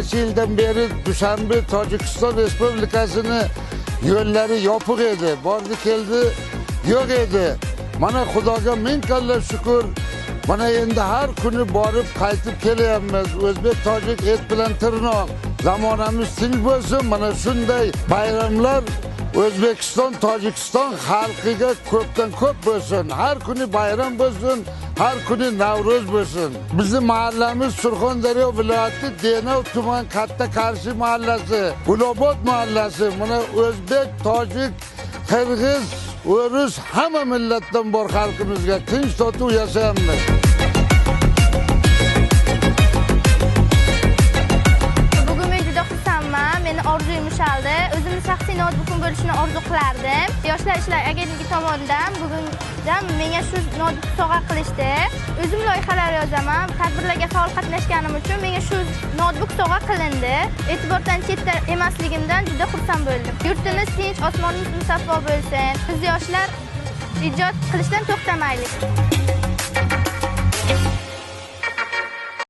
necha yildan beri Dushanbe Tojikiston Respublikasini yo'llari yopiq edi, bordi keldi yo'q edi. Mana Xudoga ming kalla shukur. Mana endi har kuni borib qaytib kelyapmiz. O'zbek tojik et bilan tirnoq. Zamonamiz tinch bo'lsin. Mana shunday bayramlar O'zbekiston Tojikiston xalqiga ko'pdan ko'p bo'lsin. Har kuni bayram bo'lsin, har kuni Navro'z bo'lsin. Bizni mahallamiz Surxondaryo viloyati Denov tuman Katta Qarshi mahallasi, Gulobod mahallasi. Mana o'zbek, tojik, qirg'iz, o'rus hamma millatdan bor xalqimizga tinch totuv yashayapmiz. Bugun men juda xursandman. Meni orzuyim ushaldi. O'zimni shaxsiy noutbukim bo'lishini orzu qilardim. Yoshlar ishlari agentligi tomonidan bugundan menga shu noutbuk sovg'a qilishdi. O'zim loyihalar yozaman. Tadbirlarga faol qatnashganim uchun menga shu noutbuk sovg'a qilindi. E'tibordan chetda emasligimdan juda xursand bo'ldim. Yurtimiz tinch, osmonimiz musaffo bo'lsin. Biz yoshlar ijod qilishdan to'xtamaylik.